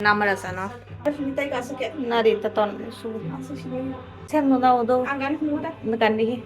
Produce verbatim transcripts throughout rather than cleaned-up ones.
Namara sano. Nari ta ton su. Sem no na odo. Nagani.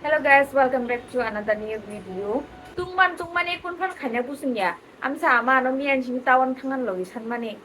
Hello guys, welcome back to another new video. Tungman tungmani kunphan khaina busungya. Amsa ama ano miyan sini tawan thangan logi sanmani.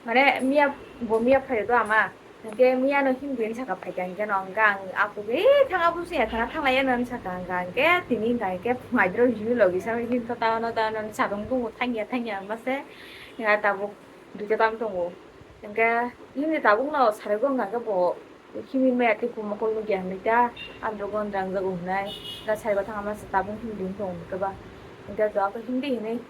Mane miya bo miya phayo do ama. Hingke miya no himdi saka phaikha hingke no hingke ang apu ge thanga busungya khana thanglaiya no saka hingke tini hingke maidro himi logi sa him to tawan tawan sadong tungo thangya thangya mase. Hingke tabuk. Duita tam tongo. Hingke nini tabuk no sarai go hingka khe bo himwi maya tei kumukol nugya hinwi ta androgo wng rang jago hinai. Hingke saibo thang ama se tabuk himdi wng tongo hingke ba. Hingke doa khe himdi hinwi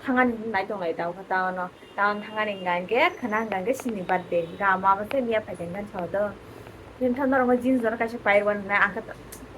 thangani hinwi nai tonglai tabuk khe ta ano. Ta ano thangani hingka hingke khwna hingka hingke sini birthday. Hingke ama abo se miya phaikha hingke sa do. Nini thang norok jeans jora kaisa pairwan hinai ang khe.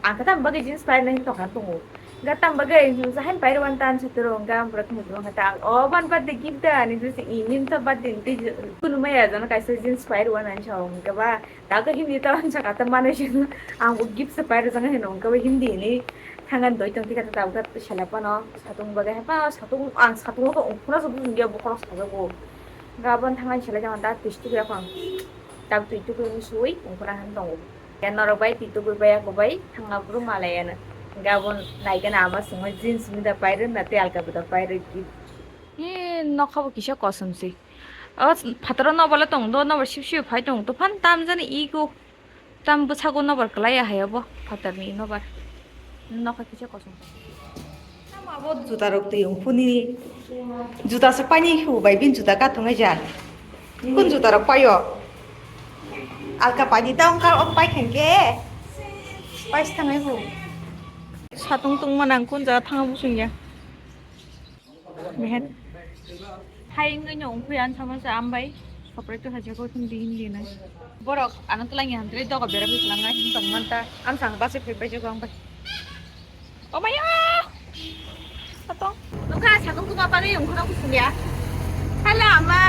Ang khe tamo bagwi jeans pairina hin tongkha tongo. Hingke tamo bagwi hingke hain pairwan tan sa toro hingke ang pura khumui tongkha ta ang o ban birthday gift da ani jese i hin to birthday ni tei kunu maya jana kaisa jeans pairwan ani sa hingke ba ta khe himdi ta ang saka ta manwi sino ang bo gift se pairwjak hino hingke ba himdi ni thangan doi tong thika ta ta sela pano satung bagwi ha pa satung ang satung o ongkhorna se bujung ya bokhorok sajago hingke aboni thangani selai jama ta twisti ya phang ta twi twi sui ongkhorna han tongo. Ya norok bai twi tugui bai ako bai thangna brum malai ano. Gabon naikhe na ama songwi jeans mida pairwk na tei alka bwda pairwk di. Ee nokha bo kisa kosom se. O phataro nobo le tong do nobo sip sip phai tong tophan tam jani ego tam bwsago nobar kwlai ya hai obo phatarni nobar. Nokha kisa kosom. Tamo abo juta rok twi ongkhorni juta se paini hu bai bini juta katongo ja. Kun juta rok paio? Alka paini ta ongkha o pai khenke. Pai se thangai hu. Satung tungma nang kun jaga thanga busung ya. Mehet. Hai wngwi no ongkhui ang sama se ambai. Soprai tu hajago thum di hindi nai. Borok ano twlangya hamtwlwi dogo berabwi twlangna hin tong manta. Ang sang basi phai pai jago ang bai. Oh my god. Satong. Nukha satong tu apa ni ongkhui aku sini ya. Halo ama.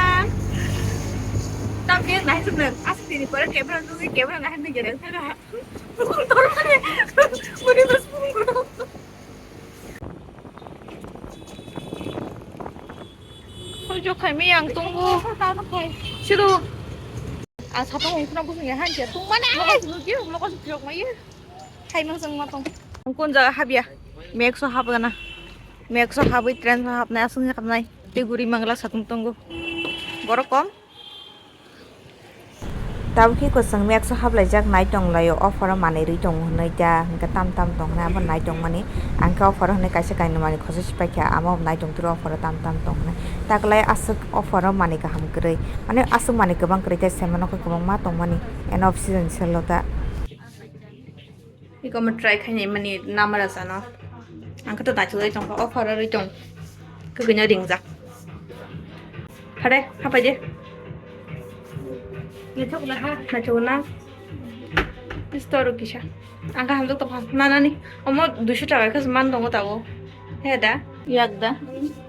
Tam ke nahi sumna. Asli ni pore camera tu camera nahi ni gere. Pukul tormani. Muni mas pukul. Hojok khaimai ang tongo. Sido. Ang satong ongkhorna busung ya hanche tongmani. Mokol sukiyok maya. Khaimang song matong. Ang kun jaga habya. Mekso habgana. Mekso habwi train so habnai asung habnai. Tei guri mangla satong tongo. Borok kom. Tabukhe kwchwng mekso hablaijak nai tonglaio, o phoro manwi rwi tongo hwnwi ta hwnkhe tam tam tongkhe abo nai tongmani. Ang khe o phoro hwnwi kaisa kainwi manwi khochoi se paikha, amo bo nai tongtwrwi o phoro tam tam tongkhe. Taklai aswk o phoro manwi kaham kwrwi, mane aswk manwi kwbang kwrwi tei saimanokhe kwbangma tongmani eno off season salo ta. Iko mo try khainai mani namara sano. Ang khe to naithok tongkha, offer rwi tong. Kwgwino ringjak. Hare, hapai de. Naithok na ha, naithok na. Store kisa. Ang khe hamjak tongkha. Na nani. Omo duiso taka khe man tongo tago. He da. Yak da.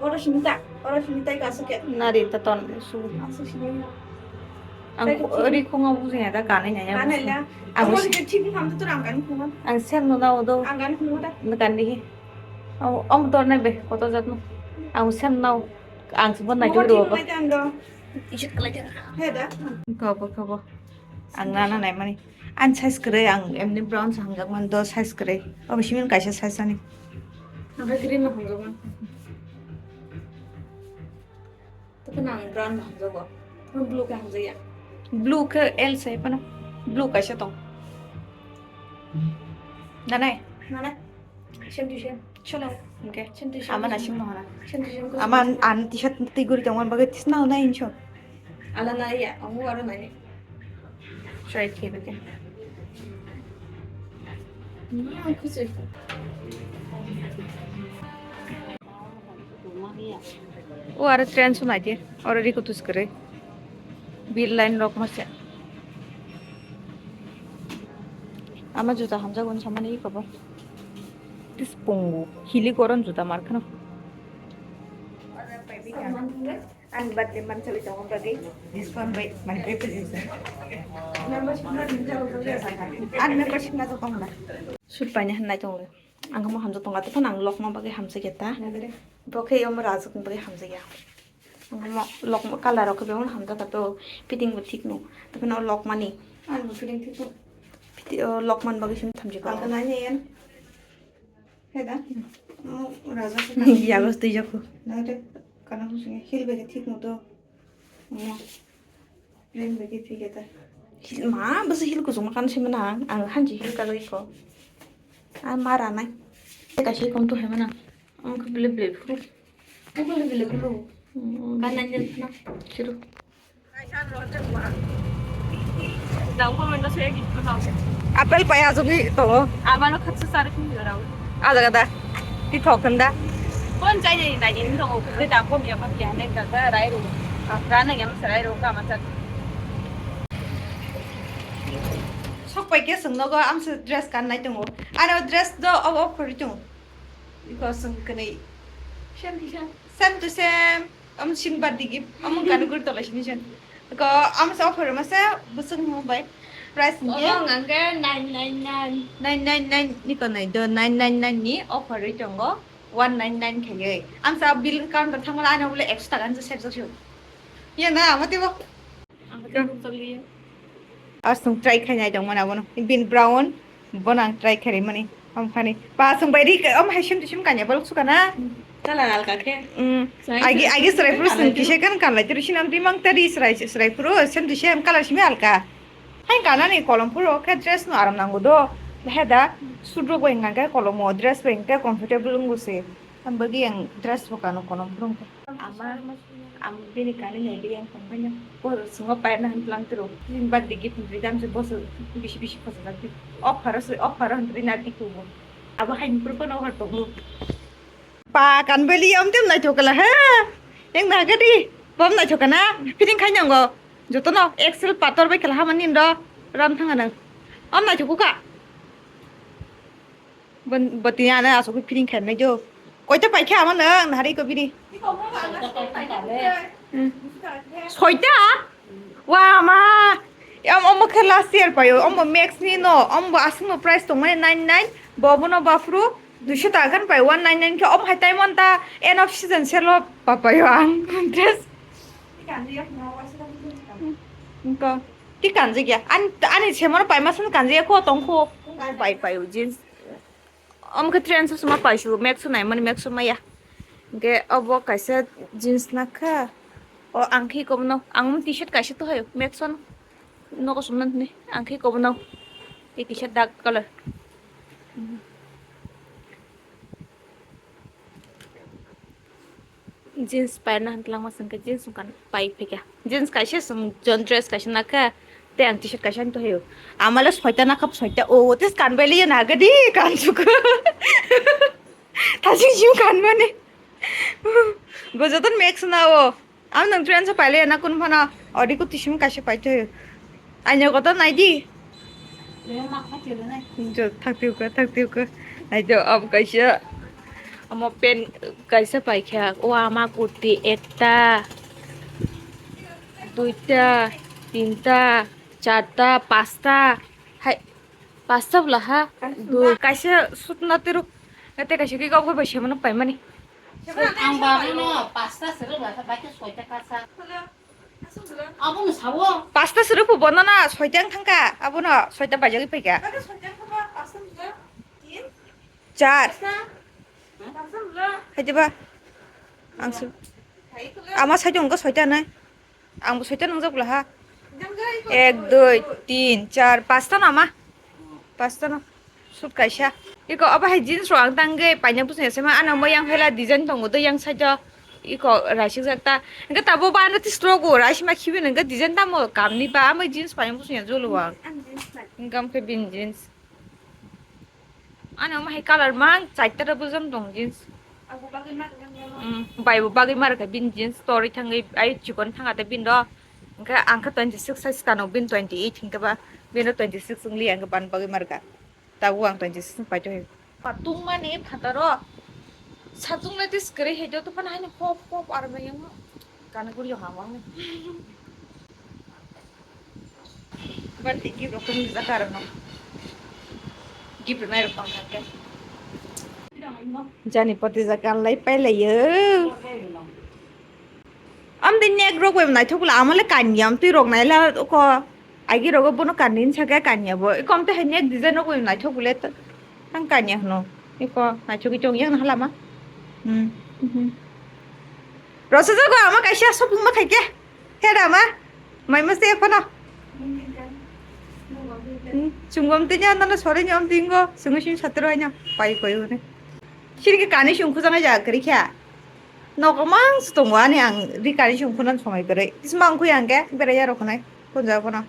Oro simi ta. Oro simi tai kasu ke. Nari ta ton su. Asu simi. Ang ri khonga bujing ya da kanai nai. Kanai la. Ang bus- Ang sem no nao do. Ang kan khungo da. Kan di. Ang om tor nai be koto jat no. Ang sem nao. Ang sumon nai ro. Ijit kalai da. He da. Kobo kobo. Ang nana nai mani. Ang size kwrwi ang emni brown sa hamjak man do size kwrwi. Obo simin kaisa size ani. Ang green no hamjak man. Totona ang brown no hamjago. Ang blue khe hamjaya. Blue khe L sai phano. Blue kaisa tong. Nanai? Nanai. Same to same. Cholo. Okay. Same to same. Ama nasing no hana. Same to same. Ama an t-shirt tei guri tongma bagwi tisna hona incho. Ala nai ya, amu aro nai. Try khe beke. O aro train sunai de, oro riko tus kere. Bir line rok masa. Ama juta hamjago samani iko bo. Tis pungu, hili koron juta markhano. Ani birthday man chali tongo bagwi discount bai man pay pay jisa. Ani membership na to tong na. Sut paina hanai tong le. Ang omo hamjak tongo, tei phano ang lokma bagwi hamjakya ta. Nagre. Bo khe omo rajak ni bagwi hamjakya. Ang omo lokma colour rok khe bebak hamjak ta to, fitting bo thik no. Tei phano lokmani. Ang bo fitting thik no. Fiti-, o, lokman bagwi simi thamjak. Ang kanai ne yan. He da? Omo rajak. Yagos twi jako. Nagre. Kana husung heel bagwi thik no to. Omo. Plain bagwi thik eta. Hil-, ma, bwswk heel kuchukma kan simi nang. Ang hanji heel kajagwi kho. A ma ranai. Kaisa kom to hai manang. Ang khe bile bile phuru. Ang bile bile phuru. Hmm. Kan nang nang na. Chiru. Apple pai asugwi tongo. Amano khatsa sar khin rau. A jaga da. Ti thok khan da. Kon chai ni nai ni tongo. Ke da kom ya pa ya ne ka rai ro. Rana yam sarai ro ka ma cha. Sok pai khe chwng nogo amsa dress kan nai tongo. Ano dress do obo khori tongo. Iko chwng kwnwi. Same to same. Same to same. Am sing birthday gift. Am kan gur tola sini sen. Ko amsa offer masa busung mo bai. Price ni. Obo hwnkhe nine nine nine. Nine nine nine ni ko nai do nine nine nine ni offer ri tongo. One nine nine khayoi. Amsa bill counter thangmala ano bole ekso taka ni sep jok. Ya na amate bo. Aswng try khainai tongmani abono. Bin brown, bono ang try khaimani. Amkhani. Ba aswng bai ri, am hai same to same kanya balok sukana. Colour alka khe. Mm. Agi, agi srai phuru swng kisa kan kan lai tiri sinam rimang tari srai, srai phuru same to same colour simi alka. Hai kanani kolom phuru khe dress no aram nango do. Heda suit rok bai hwnkha khe kolomo dress bai hwnkha comfortable wngwi se. Ang bagwi ang dress bo kano kolom phuru hwnkha. Ama, ang bini kani nai di ang tongkhaino. Bo swngo paina hwn tlang tiro. Bini birthday gift hwn ri dam se boso bisi bisi khosajak di. Offer se, offer hwn ri na di kubo. Abo hai phuru kono offer tongo. Pa kanbeli om tem nai thokala ha. Yang na gadi. Bom nai thokana. Fitting khai nyango. Jotono Excel pator bai kala hamani ndo. Ram thanga nang. Om nai thokuka. Bon, botini ano asugwi fitting khainai jo. Koita paikha ama nang nahari ko bini. Hmm. Soita? Wa ma. Am omo khe last year paio. Omo Max ni no. Omo aswk no price tongmani nine nine. Bo bono bafru duiso taka khan pai one nine nine khe. Omo hai taimon ta end of season sale o papaio ang dress. Engko. Ti kanjak ya. Ani, ani semano paima sano kanjak ya ko tongkho. Pai, pai, jeans. Omo khe trend sosma paisu, Max naimani Max maya. Hingke obo kaisa jeans nakha. O ang khe kobono, ang t-shirt kaisa to hayo, Max no. Nogo sumna ni, ang khe kobono. Ti kisa dark color. Jeans paina hwn twlangma sengkhe jeans wngkha pai phaikha. Jeans kaisa chwng jon dress kaisa nakha, tei ang t-shirt kaisa ani tohaio. Amale soita nakha, soita o, tei kanbaili ya nagadi kansukha. Thasing sing kanmani. Bo joton Max na o. Ang nwng trend sa paile na kun phano odi ku tisim kaisa paithoyo. Aino koto naidi. Jo, thakti uka, thakti uka. Naidi, abo kaisa, amo pen kaisa paikha. O ama kurti ekta, duita, tinta, charta, pasta. Hai, pasta bwla ha? Dui. Kaisa sutna teruk. Nate kaisa khe kok bai semano paimani. Ang ba no pasta seruk la, bai khe soita kasa. Abo no sawo. Pasta seruk phu bono na soita ang thangka. Abo no soita bajagwi paika. Char. Hai diba? Ang su-, ama side wngkha soita nai. Ang bo soita nungjak bwla ha. Ek, dui, tin, char, pasta no ama. Pasta no. Sut kaisa. Iko abo hai jeans rok ang tangwi paina buchung ya sema ano mo yang phela design tongo do yang side o. Iko raisik jak ta. Hingke tabo ba ano ti strogo raisima khibi nangkhe design tamo kamni ba amo jeans paina buchung ya jolo ang. Hingke am khe bin jeans. Ano omo hai colour mang chaita ta bujam tong jeans. Abo bagwi ma rwkha. Mm, bai bo bagwi ma rwkha bini jeans tori thangwi ai chikon thanga ta bini ro. Hingke ang khe twenty six size kano bini twenty eight hingke ba bini ro twenty six wngli ang khe ban bagwi ma rwkha. Tabuk ang twenty six ni paito hai. Patung mani phataro. Satung le tis kwrwi hai joto phano haino hop hop aro bayang. Kana guri yo hangwang. Birthday gift rok kung jaka rok no. Gift rok nai rok tong kha khe. Jani poti ja kanlai pailaio. Amdi nek rok bai naithok bwla amole kanyam twi rok naila ko. Agi rogo bono kanyam saka kanya bo. Ikom te hai nek design rok bai naithok bwle tang kanya hwno. Iko naithok chong yang halama. Hmm. Rosa jago ama kaisa shopping ma khaike. Hera ma. Mai ma se phano. Hmm, chungom te nya nana sore nyom tingo. Sungu sing satro nya. Pai koi hone. Sirke kani sung khujana ja kri kha. Nogo mang stongo ani ang ri kani sung khunan somai berai. Tisma ang khui ang ke berai ya roknai. Kunja kono.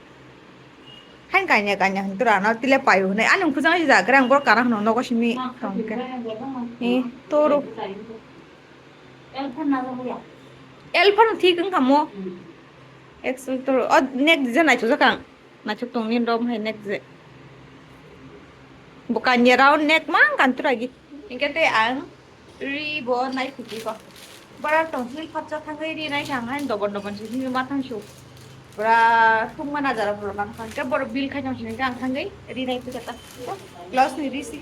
Hain kanya kanya hin tura no tile payo hwnwi. Ani khujang si jagra ang bor kana hwno nogo simi tongke. Ni toro. Elphan thik wngkha mo. Excel toro. O nek je naithok jakang. Naithok tong ni dom hai nek je. Bo kanya round nek mang kan tura gi. Ingke te ang ri bo nai phuti ko. Bara tong hil khatcha thangwi ri nai thang hai dobon dobon si hil ma thang su. Bara thung mana jara bro man khan ke bor bill khai thang sini ang thangwi ri nai phuti ta. Class ni ri si.